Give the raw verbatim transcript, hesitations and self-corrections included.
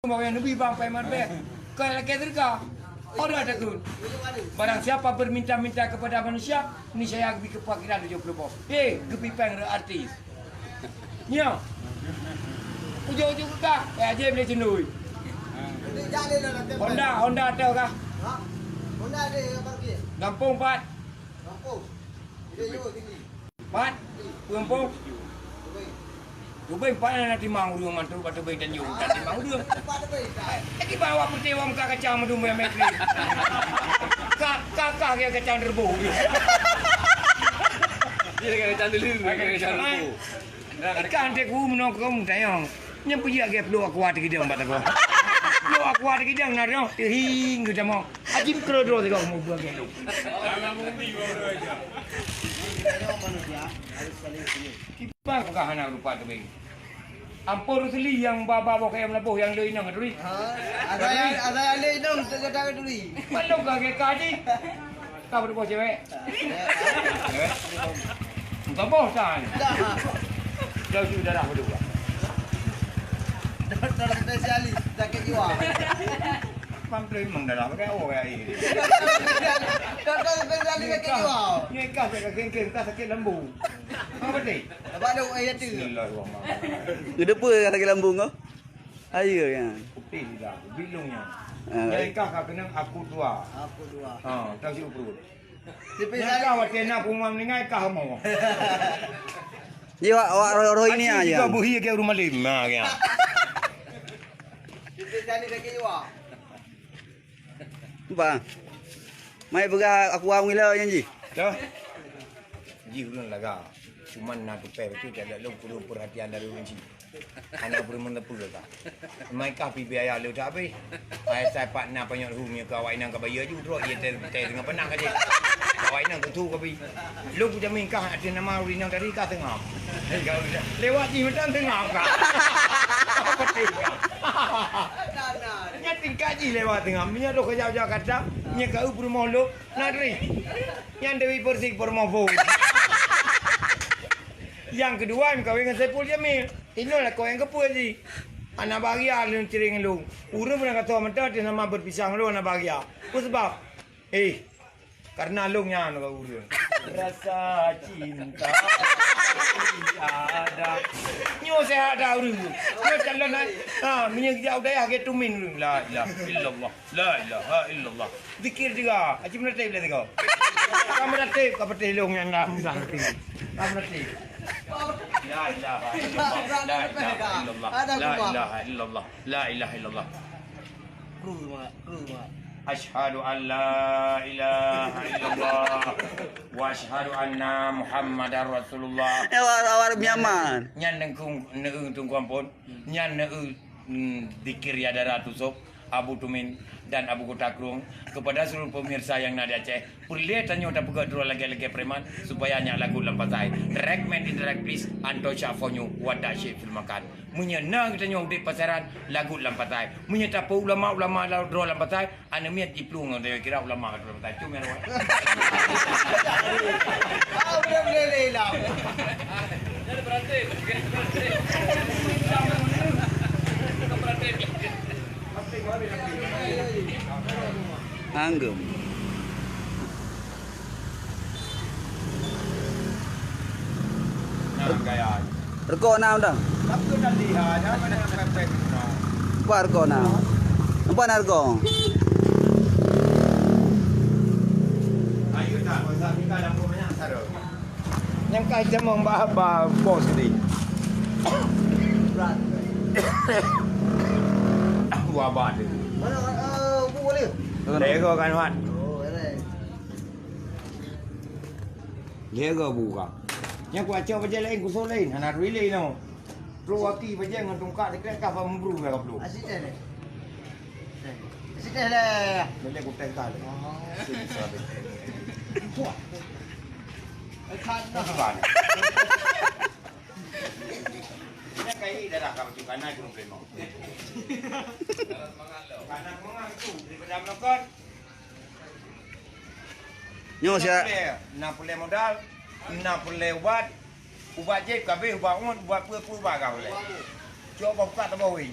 Bang nyang neubi bang pai marbeh. Kau lakée teuka. Ora takun. Barang siapa berminta-minta kepada manusia, niscaya geubri keu peukiran tujoh ploh boh. Eh, geubri péng rot artis. Nyoe. Ujong-ujong keu kah, eh, aja boleh cendui. Honda, Honda atau kah? Ha? Honda ada yang parkir. Gampong pat. Gampong. Dia jauh tinggi. Pat, peumpung. Tubeng pat na timang ureueng mantu bak tubeng tanjong, dan timang ureueng. Lagi bawa putih wam ka kacang madu metri. Ka, ka, ka, ka kacang derbu. Dia dengan kacang dulu, dengan kacang derbu. Ikan teku menokong tayong. Nyang peujiak gaya peluk aqua teugidang bak tagoe. Peluk aqua teugidang na roh, hing geutamong. Ajib keu droe sigoe mubuah gelo. Kiban peugah hana rupa teubieng. Ampôn Rusli nyang ba-ba boh kayém laboh nyang le inong turi. Ha, ada yang, ada yang le inong teuka turi. Maklum ka ke kaji. Ka beudoh boh cewek. Cewek. Bukan boh tan. Dah. Jauh darah berdua. Doktor spesialis sakit jiwa. Pam tu memang darah pakai awak kayak ini. Doktor spesialis sakit jiwa. Ni kah sakit kengkeng, kah sakit lambung. Apa ni? Apa tu ayat tu? Bismillahirrahmanirrahim. Dia apa yang sakit lambung kau? Air kan. Putih dah, bilung nya. Ah, nyai kah ka kena aku tua. Aku tua. Ha, tahu si perut. Nyai kah watèe na puma meninggai kah mau. Dia awak, awak roh-roh ini aja. Juga buhi ke rumah lima ya. Ba. Mai peugah aku awak mila nyan jih. Dah. Jih ulun laga. Cuman na tupeh betul tak ada lom kurang perhatian dari ulun cik. Anak pun menepu ka. Mai kah pi biaya le tak habis. Ai sai pat na panyot hu nyoe ka awak inang ka bayar ju trok ye teh teh dengan penang ka cik. Awak inang tu tu ka pi. Lu ku jamin kah ada nama urang inang tadi kah tengah. Lewat jih macam tengah kah. Apa tengah? Nya tingkat jih lewat tengah. Nya tu kerja-kerja kata, nya kau pun mau lu. Nah, Dri. Nyan Dewi Persik promo phone. Yang kedua, yang kahwin dengan Saiful Jamil. Inoe lakoe nyang keupeu jih. Hana bahagia lôn cireng lôn. Ureueng pun ka toh mantong teuh nama berpisah lôn hana bahagia. Peue sabab? Eh, karena lôn nyan ka ureueng. Rasa cinta tiada. Nyoe sehat dah ureueng. Nyoe calon hai. Ha, meunyoe jak u dayah ke tumin ureueng. La ilaha illallah. La ilaha illallah. Zikir juga. Aci meuratéb lé sigoe. Ka meuratéb, ka peutéh lôn nyang dah mudah roti. Ka meuratéb. La ilaha illallah. La ilaha illallah. La ilaha illallah. La ilaha illallah. Kru semangat, kru semangat. Asyhadu an la ilaha illallah wa asyhadu anna Muhammadar Rasulullah. Ya, awak, awak Myanmar. Nyan nengkung, neu tungkuang pun. Nyan neu, mm, zikir ya dara tusok. Abu Tumin dan Abu Kota Krueng, kepada seluruh pemirsa yang na di Aceh, peureulèe tanyoe tapeugah droe lagèe-lagèe preman supaya nyak lagut lam pasai. Direct man in direct please, Anto Syak Fonyu, Wada Syekh Filmakan. Meunyoe na geutanyoe udép pasaran, lagut lam pasai. Meunyoe tapeu ulama-ulama la-, droe lam pasai, aneuk miet jiplueng ngon kira ulama droe lam pasai. Cum ya, Wan. Ah, udah boleh lé ilang. Anggem. Nah, gaya. Rukok na, Undang? Apa tadi, ha? Jangan main pepek, no. Apa rukok na? Apa na rukok? Ayo, tak, masa kita dah banyak sarung. Nyang ka itamong bak haba bos tadi. Wabah tu. Mana, eh, bu boleh? Lego kan, Wan? Oh, eleh. Lego bu ka. Nyang ku acok bajèe laén, ku soe laén. Hana rui lé no. Trok waki bajèe ngon tungkak dekrek ka fa membru ka belum. Asyik deh, deh. Asyik deh, deh. Boleh ku teh ka deh. Oh. Susah deh. Wah. Kan. Nya kai darah ka bacut kana gunong keumah. Kana keumah itu daripada melokot. Nyoe sia. Na peureulèe modal, na peureulèe ubat, ubat jép ka abéh, ubat uet, ubat peue-peue ubat ka peureulèe. Cok bak buka tabah wéng.